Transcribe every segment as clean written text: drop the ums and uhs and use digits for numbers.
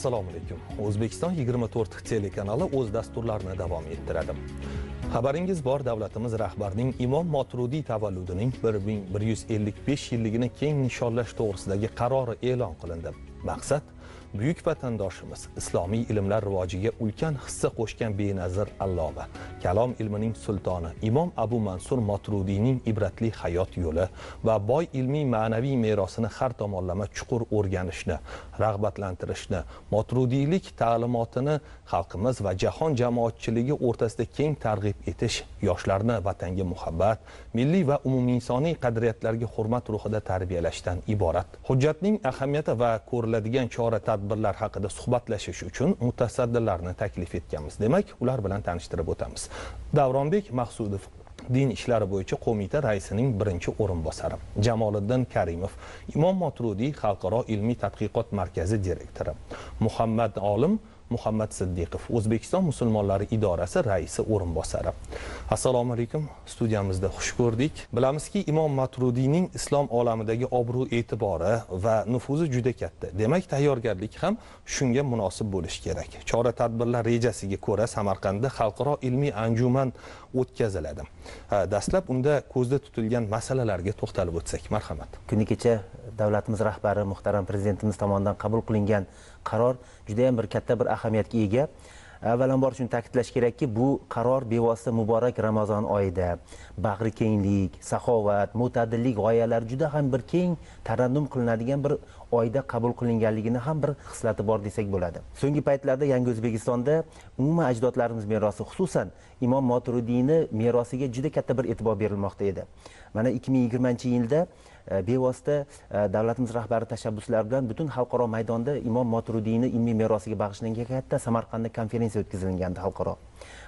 Assalomu alaykum. O'zbekiston 24 telekanali o'z dasturlarini davom ettiradi. Xabaringiz bor, davlatimiz rahbarining Imom Moturidiy tavalludining 1155 yilligini keng nishonlash to'g'risidagi qarori e'lon qilindi. Maqsad buyuk vatandoshimiz islomiy ilmlar rivojiga ulkan hissa qo'shgan benazir alloma, kalom ilmining sultoni Imom Abu Mansur Moturidiyning ibratli hayot yo'li va boy ilmiy ma'naviy merosini har tomonlama chuqur o'rganishni, rag'batlantirishni, Moturidiylik ta'limotini xalqimiz va jahon jamoatchiligi o'rtasida keng targ'ib etish, yoshlarni vatanga muhabbat, milliy va umuminsoniy qadriyatlarga hurmat ruhida tarbiyalashdan iborat. Hujjatning ahamiyati va ko'riladigan chora tadbirlar haqida suhbatlashish uchun mutasaddilarni taklif etganmiz. Demak, ular bilan tanishtirib o'tamiz. Davronbek Maqsudov, Din ishlari bo'yicha qo'mita raisining birinchi o'rinbosari, Jamoliddin Karimov, Imom Moturidiy xalqaro ilmiy tadqiqot markazi direktori, Muhammad Olim Muhammad Siddiqov, O'zbekiston musulmonlari idorasi raisi o'rinbosari. Assalomu alaykum, studiyamizda xush ko'rdik. Bilamizki, Imom Maturidiyning islom olamidagi obro' e'tibori va nufuzi juda katta. Demak, tayyorgarlik ham shunga munosib bo'lishi kerak. Chora tadbirlar rejasiga ko'ra Samarqandda xalqaro ilmiy anjuman o'tkaziladi. Dastlab unda ko'zda tutilgan masalalarga to'xtalib o'tsak, marhamat. Kuni kecha davlatimiz rahbari muhtaram prezidentimiz tomonidan qabul qilingan qaror juda ham bir katta bir ahamiyatga ega. Avvalambor shuni ta'kidlash kerakki, bu qaror bevosita muborak Ramazon oyida bag'ri kenglik, saxovat, mo'tadillik g'oyalari juda ham bir keng tarannum qilinadigan bir oyda qabul qilinganligini ham bir xislati bor desak bo'ladi. So'nggi paytlarda yangi O'zbekistonda umuman ajdodlarimiz merosi, xususan Imom Moturidiyni merosiga juda katta bir e'tibor berilmoqda edi. Mana 2020-yilda bevosita davlatimiz rahbari tashabbuslari bilan butun xalqaro maydonda Imom Moturidiyni ilmiy merosiga bag'ishlangan katta Samarqandda konferensiya o'tkazilgandi xalqaro.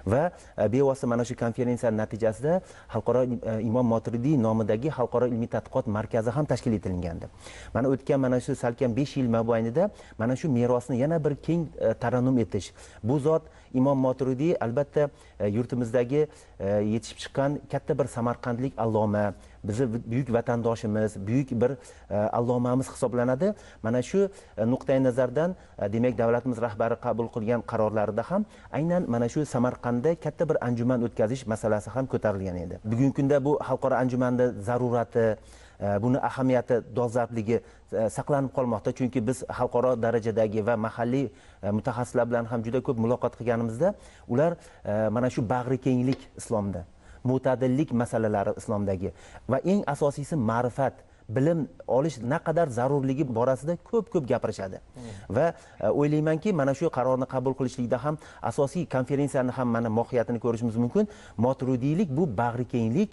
Va bevosita mana shu konferensiyaning natijasida xalqaro Imom Moturidiy nomidagi xalqaro ilmiy tadqiqot markazi ham tashkil etilgandi. Mana o'tgan mana shu salkam 5 yil mobaynida mana shu merosni yana bir keng tarannum etish. Bu zot Imom Moturidiy albatta yurtimizdagi yetishib chiqqan katta bir samarqandlik alloma, bizi buyuk vatandoshimiz, buyuk bir allomamiz hisoblanadi. Mana shu nuqtai nazardan demak davlatimiz rahbari qabul qilgan qarorlarida ham aynan mana shu Samarqandda katta bir anjuman o'tkazish masalasi ham ko'tarilgan edi. Bugungi kunda bu xalqaro anjumanda zarurati, buni ahamiyati, dolzarbligi saqlanib qolmoqda. Chunki biz xalqaro darajadagi va mahalliy mutaxassislar bilan ham juda ko'p muloqot qilganimizda ular mana shu bag'ri kenglik islomda, mo'tadillik masalalari islomdagi va eng asosiysi ma'rifat, bilim olish naqadar zarurligi borasida ko'p-ko'p gapirishadi. Va o'ylaymanki, mana shu qarorni qabul qilishlikda ham asosiy konferensiyani ham mana mohiyatini ko'rishimiz mumkin. Moturidiylik bu bag'ri kenglik,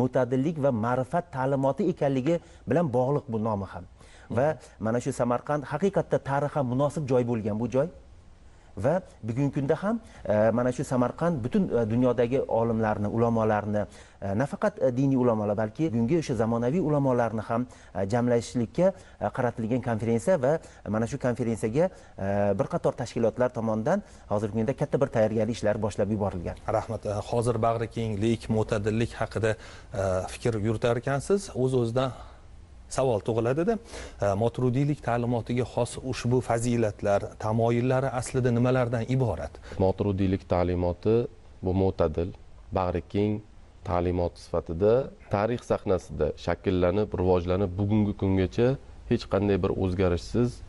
mo'tadillik va ma'rifat ta'limoti ekanligi bilan bog'liq bu nomi ham. Va mana shu Samarqand haqiqatda tarixan munosib joy bo'lgan bu joy. Va bugungi kunda ham mana shu Samarqand butun dunyodagi olimlarni, ulamolarni, nafaqat diniy ulamolar, balki bugungi o'sha zamonaviy ulamolarni ham jamlashlikka qaratilgan konferensiya va mana shu konferensiyaga bir qator tashkilotlar tomonidan hozirgi kunda katta bir tayyorgarlik ishlari boshlab yuborilgan. Rahmat. Hozir bag'ri kenglik, mo'tadillik haqida fikr yuritar ekansiz. O'z-o'zidan savol tug'iladida, Moturidiylik ta'limotiga xos ushbu fazilatlar, tamoyillari aslida nimalardan iborat? Moturidiylik ta'limoti bu mo'tadil, bag'ri keng ta'limot sifatida tarix sahnasida shakllanib, rivojlanib, bugungi kungacha hech qanday bir o'zgarishsiz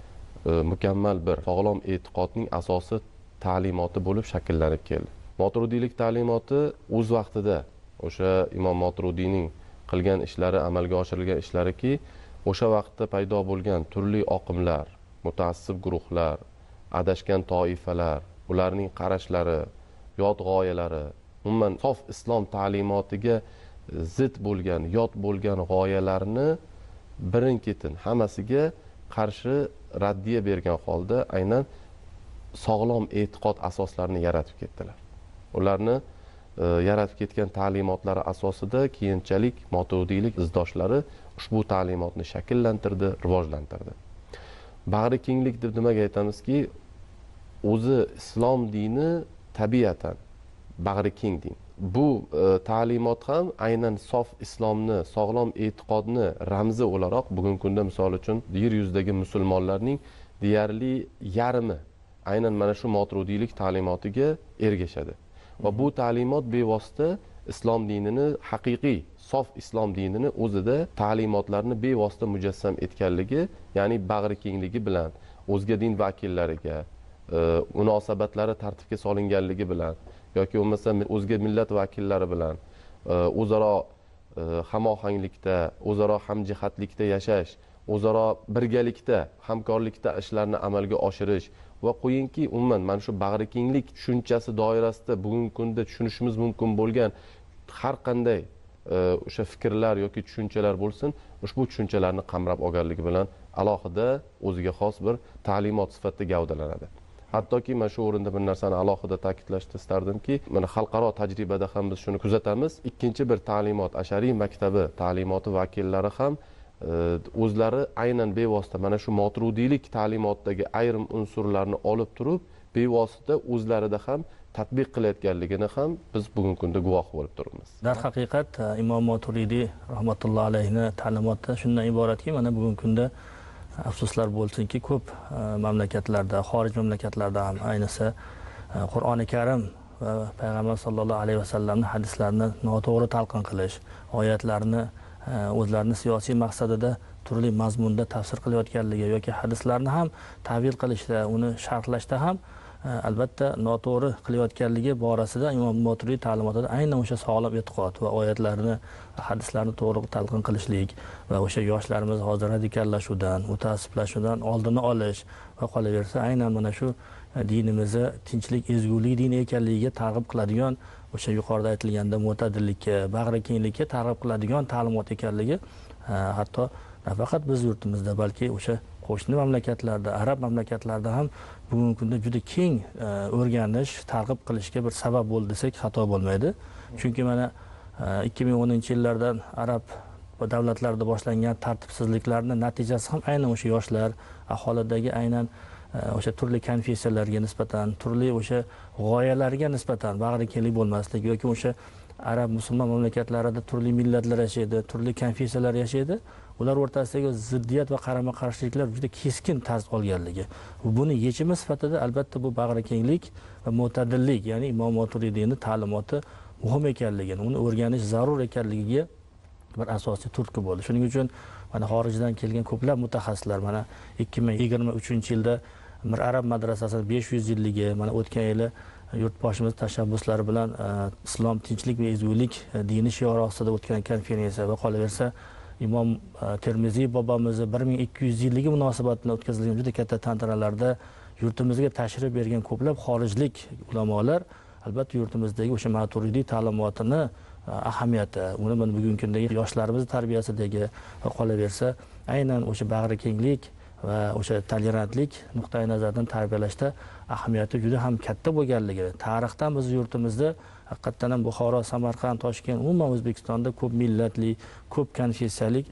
mukammal bir sog'lom e'tiqodning asosi ta'limoti bo'lib shakllanib keldi. Moturidiylik ta'limoti o'z vaqtida o'sha Imom Moturidiyning qilgan ishlari, amalga oshirilgan ishlariki o'sha vaqtda paydo bo'lgan turli oqimlar, mutaassib guruhlar, adashgan toifalar, ularning qarashlari, yot g'oyalari, umuman sof islom ta'limotiga zid bo'lgan, yot bo'lgan g'oyalarni birin-ketin hammasiga qarshi raddiya bergan holda aynan sog'lom e'tiqod asoslarini yaratib ketdilar. Ularni yaratib ketgan ta'limotlari asosida keyinchalik moturidiylik izdoshlari ushbu ta'limotni shakllantirdi, rivojlantirdi. Bag'ri kenglik deb nimaga aytamizki, o'zi islom dini tabiatan bag'ri keng din. Bu ta'limot ham aynan sof islomni, sog'lom e'tiqodni ramzi o'laroq bugungi kunda misol uchun yer yuzidagi musulmonlarning deyarli yarmi aynan mana shu moturudiylik ta'limotiga ergashadi. Va bu ta'limot bevosita islom dinini, haqiqiy sof islom dinini o'zida ta'limotlarni bevosita mujassam etganligi, ya'ni bag'ri kengligi bilan o'zga din vakillariga munosabatlari tartibga solinganligi bilan yoki bo'lmasa o'zga millat vakillari bilan o'zaro hamohanglikda, o'zaro hamjihatlikda yashash, o'zaro birgalikda, hamkorlikda ishlarni amalga oshirish va qo'yingki, umuman mana shu bag'rikenglik tushunchasi doirasida bugungi kunda tushunishimiz mumkin bo'lgan har qanday o'sha fikrlar yoki tushunchalar bo'lsin, ushbu tushunchalarni qamrab olganligi bilan alohida o'ziga xos bir ta'limot sifatida gavdalanadi. Hattoki mana shu o'rinda bir narsani alohida ta'kidlashni istardimki, mana xalqaro tajribada ham biz shuni kuzatamiz. Ikkinchi bir ta'limot, Ashariy maktabi ta'limoti vakillari ham o'zlari aynan bevosita mana shu moturudiylik ta'limotidagi ayrim unsurlarni olib turib, bevosita o'zlarida ham tatbiq qilayotganligini ham biz bugungi kunda guvoh bo'lib turibmiz. Darhaqiqat Imom Maturidiy rahmatullohi alayhi ta'limoti shundan iboratki, mana bugungi kunda afsuslar bo'lsinki, ko'p mamlakatlarda, xorij mamlakatlarda ham ayniqsa Qur'oni Karim va Payg'ambar sallallohu alayhi vasallamning hadislarini noto'g'ri talqin qilish, oyatlarni o'zlarini siyosiy maqsadida turli mazmunda tafsir qilayotganligi yoki hadislarni ham ta'vil qilishda, uni sharhlashda ham albatta noto'g'ri qilayotganligi borasida Imom Maturidiy ta'limotida aynan o'sha sog'lom e'tiqod va oyatlarni, hadislarni to'g'ri talqin qilishlik va o'sha yoshlarimiz hozir radikallashuvidan, mutaassiblashuvidan oldini olish va qolaversa aynan mana shu dinimizni tinchlik, ezgulik dini ekanligiga targ'ib qiladigan, o'sha yuqorida aytilganda mo'tadillikka, bag'rikenglikka targ'ib qiladigan ta'limot ekanligi hatto nafaqat biz yurtimizda, balki o'sha qo'shni mamlakatlarda, arab mamlakatlarida ham bugungi kunda juda keng o'rganish, targ'ib qilishga bir sabab bo'ldi desak xato bo'lmaydi. Chunki mana 2010-yillardan arab davlatlarida boshlangan tartibsizliklarning natijasi ham aynan o'sha yoshlar, aholidagi aynan o'sha turli konfessiyalarga nisbatan, turli o'sha g'oyalarga nisbatan bag'rikenglik bo'lmaslik yoki o'sha arab musulmon mamlakatlarida turli millatlar yashaydi, turli konfessiyalar yashaydi. Ular o'rtasidagi ziddiyat va qarama-qarshiliklar juda keskin tarz olganligi. Buni yechimi sifatida albatta bu bag'rikenglik va mo'tadillik, ya'ni Imom Maturidiyning ta'limoti muhim ekanligini, uni o'rganish zarur ekanligiga bir asosiy turtki bo'ldi. Shuning uchun mana xorijdan kelgan ko'plab mutaxassislar mana 2023-yilda Mir Arab madrasasining 500 yilligi, mana o'tgan yili yurtboshimiz tashabbuslari bilan islom tinchlik va ezgulik dini shiori ostida o'tgan konferensiya va qolaversa Imom Termiziy bobomizni 1200 yilligi munosabati bilan o'tkazilgan juda katta tantanalarda yurtimizga tashrif bergan ko'plab xorijlik ulamolar albatta yurtimizdagi o'sha Maturidiy ta'limotini ahamiyati, uni mana bugungi kundagi yoshlarimiz tarbiyasidagi va qolaversa aynan o'sha bag'rikenglik va o'sha tolerantlik nuqtai nazaridan tarbiyalashda ahamiyati juda ham katta bo'lganligi, tarixdan biz yurtimizda haqiqatan ham Buxoro, Samarqand, Toshkent, umuman O'zbekistonda ko'p millatli, ko'p konfessiyalik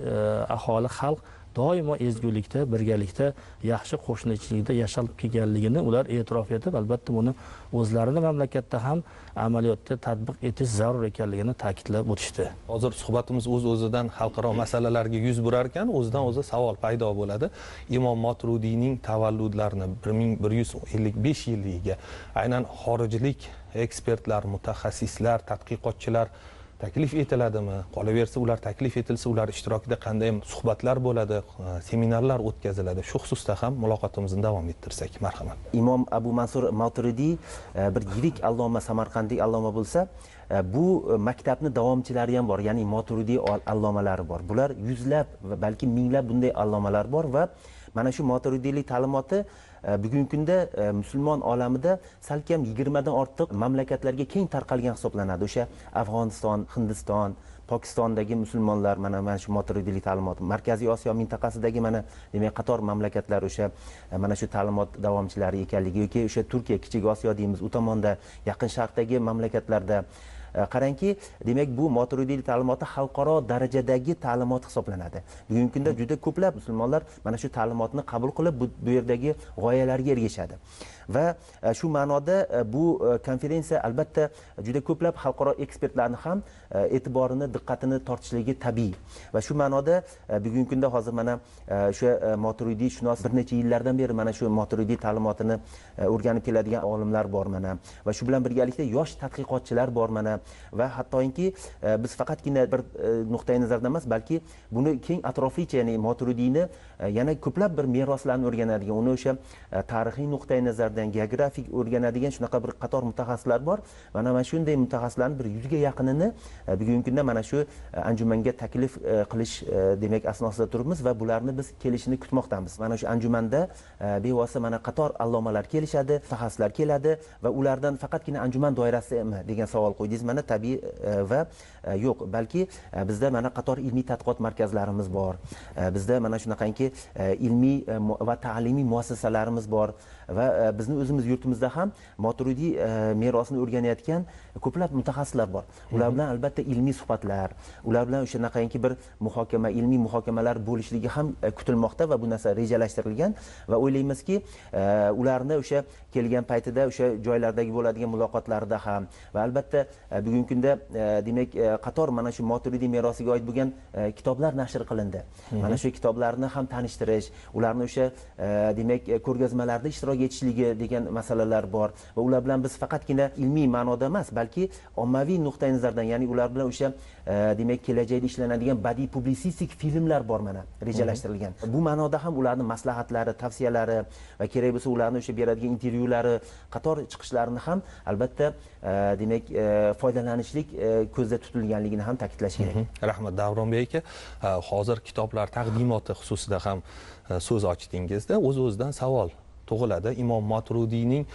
aholi, xalq doimo ezgulikda, birgalikda, yaxshi qo'shnichilikda yashab kelganligini ular e'tirof etib, albatta buni o'zlarini mamlakatda ham amaliyotda tatbiq etish zarur ekanligini ta'kidlab o'tishdi. Hozir suhbatimiz o'z-o'zidan xalqaro masalalarga yuz burar ekan, o'zidan o'zi savol paydo bo'ladi. Imom Maturudiyning tavalludlarini 1155 yilligiga aynan xorijlik ekspertlar, mutaxassislar, tadqiqotchilar taklif etiladimi? Qolaversa ular taklif etilsa, ular ishtirokida qanday suhbatlar bo'ladi, seminarlar o'tkaziladi? Shu xususda ham muloqotimizni davom ettirsak, marhamat. Imom Abu Mansur Maturidiy bir yirik alloma, Samarqandlik alloma bo'lsa, bu maktabni davomchilari ham bor, ya'ni Maturidiy allomalari bor. Bular yuzlab va balki minglab bunday allomalar bor va mana shu Maturidiylik ta'limoti bugungi kunda musulmon olamida salkam 20 dan ortiq mamlakatlarga keng tarqalgan hisoblanadi. O'sha Afg'oniston, Hindiston, Pokistondagi musulmonlar mana shu Maturidiylik ta'limoti, Markaziy Osiyo mintaqasidagi mana demak qator mamlakatlar o'sha mana shu ta'limot davomchilari ekanligi yoki o'sha Turkiya, Kichik Osiyo deymiz, u tomonda Yaqin Sharqdagi mamlakatlarda Qarangki, demak, bu Moturidiy ta'limoti xalqaro darajadagi ta'limot hisoblanadi. Bugungi kunda juda ko'plab musulmonlar mana shu ta'limotni qabul qilib, bu yerdagi g'oyalarga ergashadi. Va shu ma'noda bu konferensiya albatta juda ko'plab xalqaro ekspertlarni ham e'tiborini, diqqatini tortishligi tabiiy. Va shu ma'noda bugungi kunda hozir mana o'sha Moturidiy shunos bir necha yillardan beri mana shu Moturidiy ta'limotini o'rganib keladigan olimlar bor mana. Va shu bilan birgalikda yosh tadqiqotchilar bor mana. Va hattoki biz faqatgina bir nuqtai nazardan emas, balki buni keng atroflicha, ya'ni Moturidiyni yana ko'plab bir meroslarni o'rganadigan, uni o'sha tarixiy nuqtai nazardan, geografik o'rganadigan shunaqa bir qator mutaxassislar bor. Mana shunday mutaxassislarning bir 100 ga yaqinini bugungi kunda mana shu anjumanga taklif qilish demak asnosida turibmiz va bularni biz kelishini kutmoqdamiz. Mana shu anjumanda bevosita mana qator allomalar kelishadi, mutaxassislar keladi va ulardan faqatgina anjuman doirasidami degan savol qo'ydingiz mana, tabiiy va yo'q, balki bizda mana qator ilmiy tadqiqot markazlarimiz bor. Bizda mana shunaqangi ilmiy va ta'limiy muassasalarimiz bor va bizni o'zimiz yurtimizda ham Moturidiy merosini o'rganayotgan ko'plab mutaxassislar bor. Ular bilan albatta ilmiy suhbatlar, ular bilan o'shanaqangi bir muhokama, ilmiy muhokamalar bo'lishligi ham kutilmoqda va bu narsa rejalashtirilgan va o'ylaymizki, ularni o'sha kelgan paytida o'sha joylardagi bo'ladigan muloqotlarda ham va albatta bugungi kunda demak qator mana shu Moturidiy merosiga oid bo'lgan kitoblar nashr qilindi. Mana shu kitoblarni ham tanishtirish, ularni o'sha demak ko'rgazmalarda ishtirok etishligi degan masalalar bor va ular bilan biz faqatgina ilmiy ma'noda emas, balki ommaviy nuqtai nazardan, ya'ni ular bilan o'sha demak kelajakda ishlanadigan badiiy publitsistik filmlar bor mana rejalashtirilgan. Bu ma'noda ham ularning maslahatlari, tavsiyalari va kerak bo'lsa ularni o'sha beradigan intervyulari, qator chiqishlarini ham albatta demak foydalanishlik ko'zda tutilganligini ham ta'kidlash kerak. Rahmat Davronbek aka. Hozir kitoblar taqdimoti xususida ham so'z ochdingizda, o'z-o'zidan savol tug'iladi. Imom Moturidiyning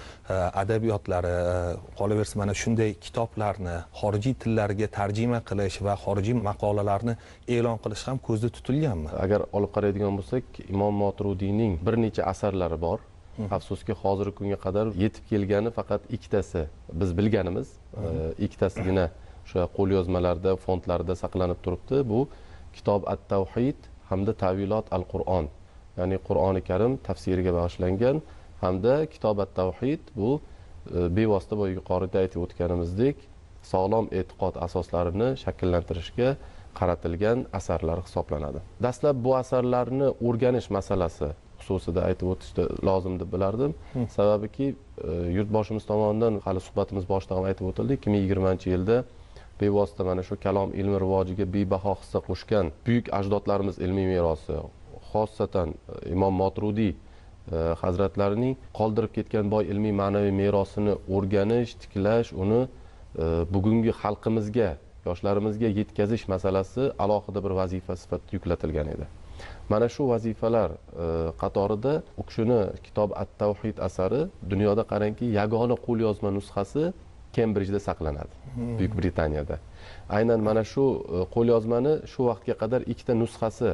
adabiyotlari, qolaversa mana shunday kitoblarni xorijiy tillarga tarjima qilish va xorijiy maqolalarni e'lon qilish ham ko'zda tutilganmi? Agar olib qaraydigan bo'lsak, Imom Moturidiyning bir necha asarlari bor. Afsuski, hozirgi kunga qadar yetib kelgani faqat ikkitasi, biz bilganimiz, ikkitasigina o'sha qo'lyozmalarda, fondlarda saqlanib turibdi. Bu Kitob at-Tavhid hamda Ta'vilot al-Qur'on, ya'ni Qur'oni Karim tafsiriga bag'ishlangan, hamda Kitob at-Tavhid bu bevosita boya yuqorida aytib o'tganimizdek sog'lom e'tiqod asoslarini shakllantirishga qaratilgan asarlar hisoblanadi. Dastlab bu asarlarni o'rganish masalasi xususida aytib o'tishni lozim deb bilardim. Sababiki yurtboshimiz tomonidan hali suhbatimiz boshida ham aytib o'tildi, 2020-yilda bevosita mana shu kalom ilmi rivojiga bebaho hissa qo'shgan buyuk ajdodlarimiz ilmiy merosi, xosatan Imom Moturidiy hazratlarining qoldirib ketgan boy ilmiy ma'naviy merosini o'rganish, tiklash, uni bugungi xalqimizga, yoshlarimizga yetkazish masalasi alohida bir vazifa sifatida yuklatilgan edi. Mana shu vazifalar qatorida u kishini Kitob at-Tavhid asari dunyoda qarangki yagona qo'lyozma nusxasi Kembridjda saqlanadi, Buyuk Britaniyada. Aynan mana shu qo'lyozmani shu vaqtga qadar ikkita nusxasi,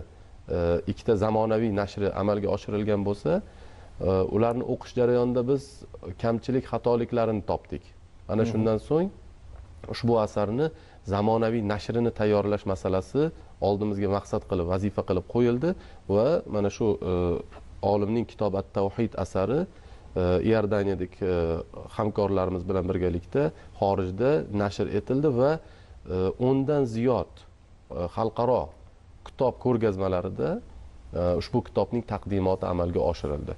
ikkita zamonaviy nashri amalga oshirilgan bo'lsa, ularni o'qish jarayonida biz kamchilik, xatoliklarini topdik. Ana shundan so'ng ushbu asarni zamonaviy nashrini tayyorlash masalasi oldimizga maqsad qilib, vazifa qilib qo'yildi va mana shu olimning Kitob at-Tavhid asari Iordaniyadagi hamkorlarimiz bilan birgalikda xorijda nashr etildi va 10 dan ziyod xalqaro kitob ko'rgazmalarida ushbu kitobning taqdimoti amalga oshirildi.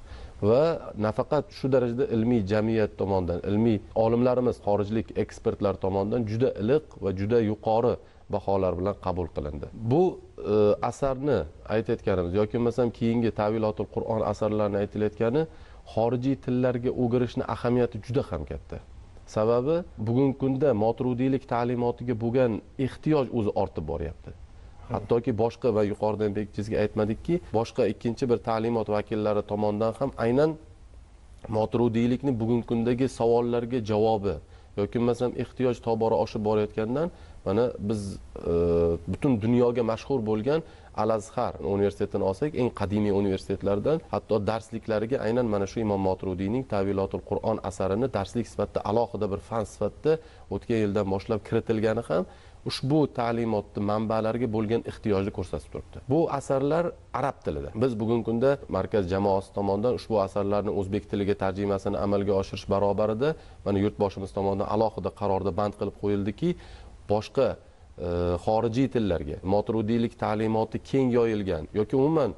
Va nafaqat shu darajada ilmiy jamiyat tomonidan, ilmiy olimlarimiz, xorijlik ekspertlar tomonidan juda iliq va juda yuqori baholar bilan qabul qilindi. Bu asarni aytayotganimiz yoki bo'lmasam keyingi Ta'vilotul Qur'on asarlarini aytilayotgani xorijiy tillarga o'girishni ahamiyati juda ham katta. Sababi bugungi kunda Moturidiylik ta'limotiga bo'lgan ehtiyoj o'zi ortib boryapti. Hattoki boshqa va yuqoridan bekchizga aytmadikki, boshqa ikkinchi bir ta'limot vakillari tomonidan ham aynan Moturidiylikni bugungi kundagi savollarga javobi yoki bo'lmasam ehtiyoj tobora oshib borayotgandan mana biz butun dunyoga mashhur bo'lgan Al-Azhar universitetini olsak, eng qadimiy universitetlardan, hatto darsliklariga aynan mana shu Imom Moturudiyning Ta'vilotul Qur'on asarini darslik sifatida alohida bir fan sifatida o'tgan yildan boshlab kiritilgani ham ushbu ta'limotni manbalariga bo'lgan ehtiyojni ko'rsatib turibdi. Bu asarlar arab tilida. Biz bugungi kunda markaz jamoasi tomonidan ushbu asarlarni o'zbek tiliga tarjimasini amalga oshirish barobarida mana yurtboshimiz tomonidan alohida qarorda band qilib qo'yildiki, boshqa xorijiy tillarga Moturudiylik ta'limoti keng yoyilgan yoki umuman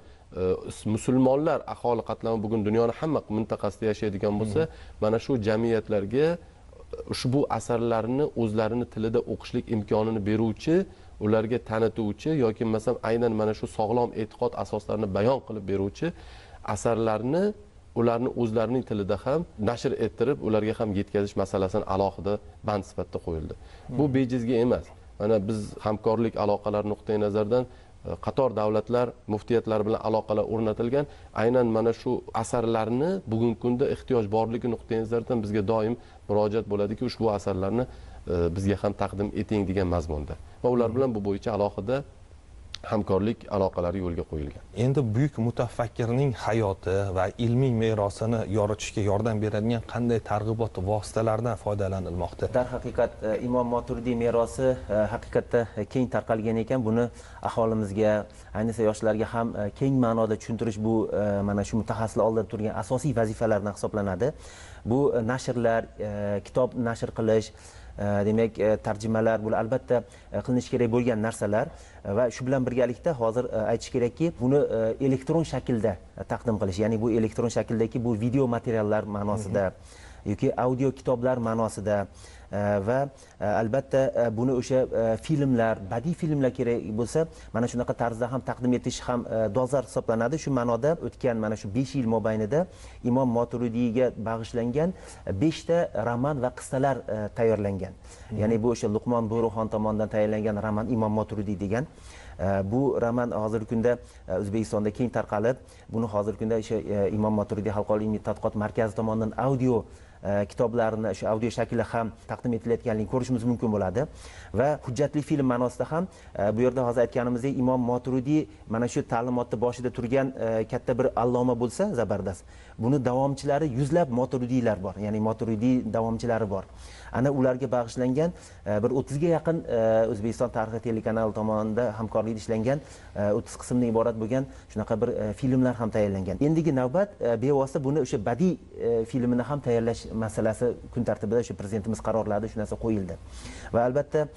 musulmonlar aholi qatlami bugun dunyoni hamma mintaqasida yashaydigan bo'lsa, mana shu jamiyatlarga ushbu asarlarni o'zlarini tilida o'qishlik imkonini beruvchi, ularga tanituvchi yoki masalan aynan mana shu sog'lom e'tiqod asoslarini bayon qilib beruvchi asarlarni ularni o'zlarining tilida ham nashr ettirib, ularga ham yetkazish masalasini alohida band sifatida qo'yildi. Bu bejizga emas. Mana biz hamkorlik aloqalari nuqtai nazaridan qator davlatlar muftiyatlari bilan aloqalar o'rnatilgan. Aynan mana shu asarlarni bugungi kunda ehtiyoj borligi nuqtai nazaridan bizga doim murojaat bo'ladiki, ushbu asarlarni bizga ham taqdim eting degan mazmunda. Va ular bilan bu bo'yicha alohida hamkorlik aloqalari yo'lga qo'yilgan. Endi buyuk mutafakkirning hayoti va ilmiy merosini yoritishga yordam beradigan qanday targ'ibot vositalaridan foydalanilmoqda? Darhaqiqat Imom Moturidiy merosi haqiqatda keng tarqalgan ekan. Buni aholimizga, ayniqsa yoshlarga ham keng ma'noda tushuntirish bu mana shu mutaxassislar oldida turgan asosiy vazifalardan hisoblanadi. Bu nashrlar, kitob nashr qilish, demak tarjimalar, bular albatta qilinishi kerak bo'lgan narsalar va shu bilan birgalikda hozir aytish kerakki, buni elektron shaklda taqdim qilish, ya'ni bu elektron shakldagi bu video materiallar ma'nosida yoki audio kitoblar ma'nosida va albatta buni o'sha filmlar, badiiy filmlar kerak bo'lsa, mana shunaqa tarzda ham taqdim etish ham dolzarb hisoblanadi. Shu ma'noda o'tgan mana shu 5 yil mobaynida Imom Moturidiyga bag'ishlangan 5 ta roman va qissalar tayyorlangan. Ya'ni bu o'sha Luqmon Bo'rixon tomonidan tayyorlangan roman Imom Moturidiy degan. Bu roman hozirgi kunda O'zbekistonda keng tarqalib, buni hozirgi kunda o'sha Imom Moturidiy xalqaro ilmiy tadqiqot markazi tomonidan audio kitoblarni o'sha audio shaklida ham taqdim etilayotganligini ko'rishimiz mumkin bo'ladi. Va hujjatli film ma'nosida ham bu yerda hozir aytganimizdek Imom Moturidiy mana shu ta'limotni boshida turgan katta bir alloma bo'lsa, zabardast. Buni davomchilari yuzlab Moturidiylar bor, ya'ni Moturidiy davomchilari bor. Ana ularga bag'ishlangan bir 30 ga yaqin O'zbekiston tarixi telekanali tomonidan hamkorlikda ishlangan 30 qismdan iborat bo'lgan shunaqa bir filmlar ham tayyorlangan. Endigi navbat bevosita buni o'sha badiiy filmini ham tayyorlash masalasi kun tartibida o'sha prezidentimiz qarorladi, shu narsa qo'yildi. Va albatta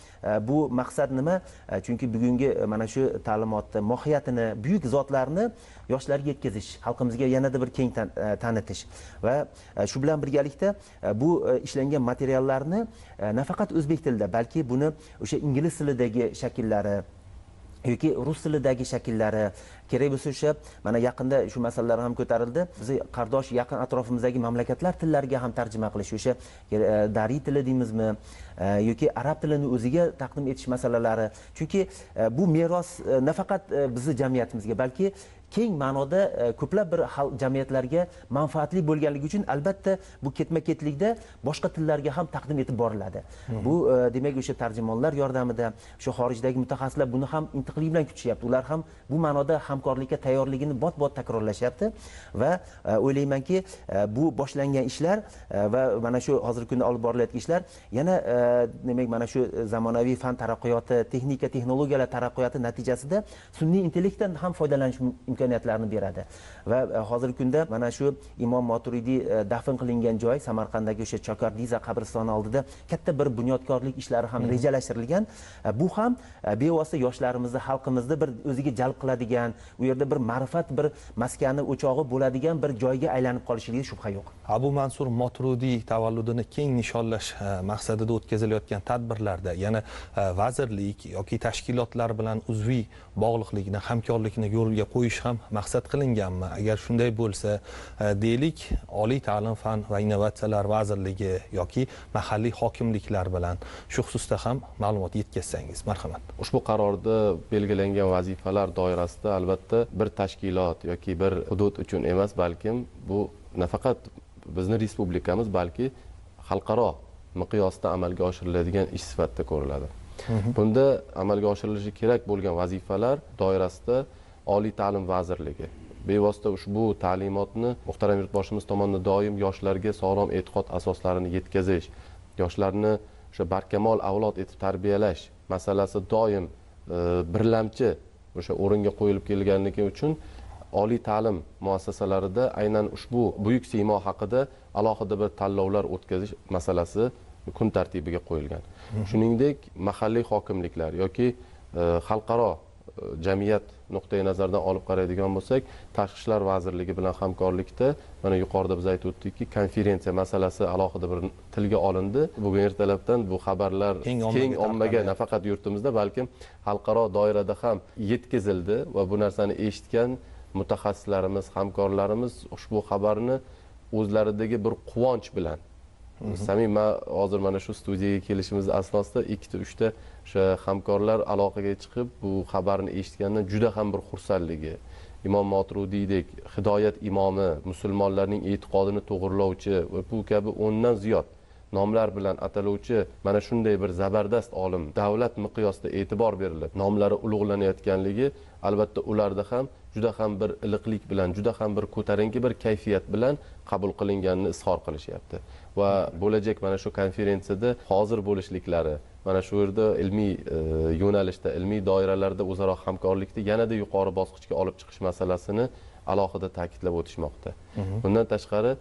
bu maqsad nima? Chunki bugungi mana shu ta'limotni mohiyatini, buyuk zotlarni yoshlarga yetkazish, xalqimizga yanada bir keng tanitish va shu bilan birgalikda bu ishlangan materiallarni nafaqat o'zbek tilida, balki buni o'sha ingliz tilidagi shakllari yoki rus tilidagi shakllari kerak bo'lsa, o'sha mana yaqinda shu masalalar ham ko'tarildi. Biz qardosh yaqin atrofimizdagi mamlakatlar tillariga ham tarjima qilish, o'sha dari tili deymizmi yoki arab tilini o'ziga taqdim etish masalalari. Chunki bu meros nafaqat bizni jamiyatimizga, balki keng ma'noda ko'plab bir jamiyatlarga manfaatli bo'lganligi uchun albatta bu ketma-ketlikda boshqa tillarga ham taqdim etib boriladi. Bu demak o'sha tarjimonlar yordamida, o'sha xorijdagi mutaxassislar buni ham intiqlik bilan kutishyapti. Ular ham bu ma'noda hamkorlikka tayyorligini bot-bot takrorlashyapti va o'ylaymanki, bu boshlangan ishlar va mana shu hozirgi kunda olib borilayotgan ishlar yana demak mana shu zamonaviy fan taraqqiyoti, texnika, texnologiyalar taraqqiyoti natijasida sun'iy intellektdan ham foydalanish imkoniyatlarini beradi. Va hozirgi kunda mana shu Imom Moturidiy dafn qilingan joy, Samarqanddagi o'sha Chokardiza qabristoni oldida katta bir bunyodkorlik ishlari ham rejalashtirilgan. Bu ham bevosita yoshlarimizni, xalqimizni bir o'ziga jalb qiladigan, u yerda bir ma'rifat, bir maskani o'chog'i bo'ladigan bir joyga aylanib qolishiga shubha yo'q. Abu Mansur Moturidiy tavalludini keng nishonlash maqsadida o'tkazilayotgan tadbirlarda yana vazirlik yoki tashkilotlar bilan uzviy bog'liqlikni, hamkorlikni yo'lga qo'yish ham maqsad qilinganmi? Agar shunday bo'lsa, deylik, Oliy ta'lim, fan va innovatsiyalar vazirligi yoki mahalliy hokimliklar bilan shu xususda ham ma'lumot yetkazsangiz, marhamat. Ushbu qarorda belgilangan vazifalar doirasida albatta bir tashkilot yoki bir hudud uchun emas, balkim bu nafaqat bizni respublikamiz, balki xalqaro miqyosda amalga oshiriladigan ish sifatida ko'riladi. Bunda amalga oshirilishi kerak bo'lgan vazifalar doirasida Oliy ta'lim vazirligi bevosita ushbu ta'limotni muhtaram yurtboshimiz tomonidan doim yoshlarga sog'lom e'tiqod asoslarini yetkazish, yoshlarni o'sha barkamol avlod etib tarbiyalash masalasi doim birlamchi o'sha o'ringa qo'yilib kelganligi uchun oliy ta'lim muassasalarida aynan ushbu buyuk siymo haqida alohida bir tanlovlar o'tkazish masalasi kun tartibiga qo'yilgan. Shuningdek, mahalliy hokimliklar yoki xalqaro jamiyat nuqtai nazaridan olib qaraydigan bo'lsak, Tashqi ishlar vazirligi bilan hamkorlikda mana yuqorida biz aytib o'tdikki, konferensiya masalasi alohida bir tilga olindi. Bugun ertalabdan bu xabarlar keng ommaga nafaqat yurtimizda, balkim xalqaro doirada ham yetkazildi va bu narsani eshitgan mutaxassislarimiz, hamkorlarimiz ushbu xabarni o'zlaridagi bir quvonch bilan, samimiy hozir mana shu studiyaga kelishimiz asnosida 2-3 ta o'sha hamkorlar aloqaga chiqib, bu xabarni eshitgandan juda ham bir xursandligi, Imom Moturidiydek hidoyat imomi, musulmonlarning e'tiqodini to'g'rilovchi va bu kabi 10 dan ziyod nomlar bilan ataluvchi mana shunday bir zabardast olim davlat miqyosida e'tibor berilib, nomlari ulug'lanayotganligi albatta ularda ham juda ham bir iliqlik bilan, juda ham bir ko'tarinki bir kayfiyat bilan qabul qilinganini izhor qilishyapti. Va bo'lajak mana shu konferensiyada hozir bo'lishliklari, mana shu yerda ilmiy yo'nalishda, ilmiy doiralarda o'zaro hamkorlikni yanada yuqori bosqichga olib chiqish masalasini alohida ta'kidlab o'tishmoqda. Bundan tashqari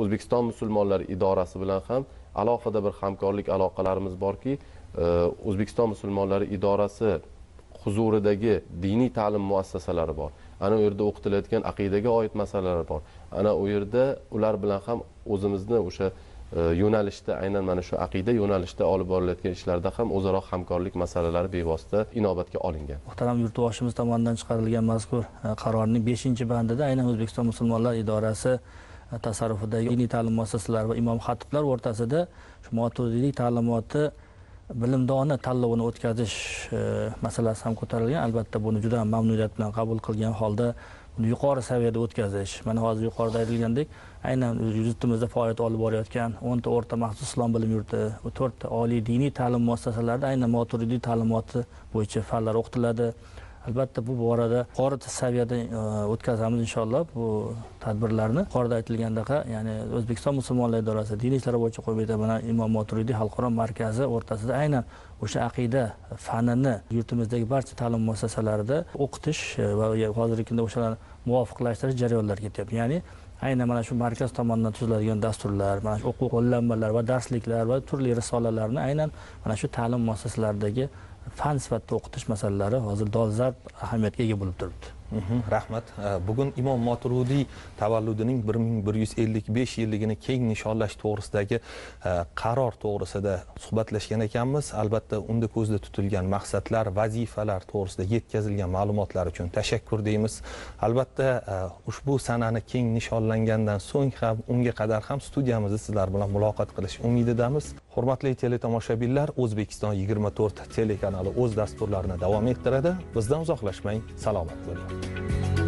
O'zbekiston musulmonlari idorasi bilan ham alohida bir hamkorlik aloqalarimiz borki, O'zbekiston musulmonlari idorasi huzuridagi diniy ta'lim muassasalari bor. Ana u yerda o'qitilayotgan aqidaga oid masalalar bor. Ana u yerda ular bilan ham o'zimizni o'sha yo'nalishda, aynan mana shu aqida yo'nalishida olib borilayotgan ishlarda ham o'zaro hamkorlik masalalari bevosita inobatga olingan. Muhtaram yurtboshimiz tomonidan chiqarilgan mazkur qarorning 5-bandida aynan O'zbekiston musulmonlar idorasi tasarrufidagi diniy ta'lim muassasalari va imom xatiblar o'rtasida shu Moturidiy ta'limoti bilimdoni tanlovini o'tkazish masalasi ham ko'tarilgan. Albatta buni juda mamnuniyat bilan qabul qilgan holda buni yuqori saviyada o'tkazish, mana hozir yuqorida aytilgandek, aynan yurtimizda faoliyat olib borayotgan 10 ta o'rta maxsus islom bilim yurti, 4 ta oliy diniy ta'lim muassasalarida aynan Moturidiy ta'limoti bo'yicha fanlar o'qitiladi. Albatta bu borada yuqori saviyada o'tkazamiz inshaalloh bu tadbirlarni. Yuqorida aytilgandaqa, ya'ni O'zbekiston musulmonlar idorasi, Diniy ishlar bo'yicha qo'mita bilan Imom Moturidiy xalqaro markazi o'rtasida aynan o'sha aqida fanini yurtimizdagi barcha ta'lim muassasalarida o'qitish va hozirgi kunda o'shalarni muvofiqlashtirish jarayonlari ketyapti. Ya'ni aynan mana shu markaz tomonidan tuziladigan dasturlar, mana shu o'quv qo'llanmalar va darsliklar va turli risolalarni aynan mana shu ta'lim muassasalaridagi fan sifatida o'qitish masalalari hozir dolzarb ahamiyatga ega bo'lib turibdi. Rahmat. Bugun Imom Moturidiy tavalludining 1155 yilligini keng nishonlash to'g'risidagi qaror to'g'risida suhbatlashgan ekanmiz. Albatta unda ko'zda tutilgan maqsadlar, vazifalar to'g'risida yetkazilgan ma'lumotlar uchun tashakkur deymiz. Albatta ushbu sanani keng nishonlangandan so'ng ham, unga qadar ham studiyamizda sizlar bilan muloqot qilish umididamiz. Hurmatli teletomoshabinlar, O'zbekiston 24 telekanali o'z dasturlarini davom ettiradi. Bizdan uzoqlashmang, salomat bo'ling.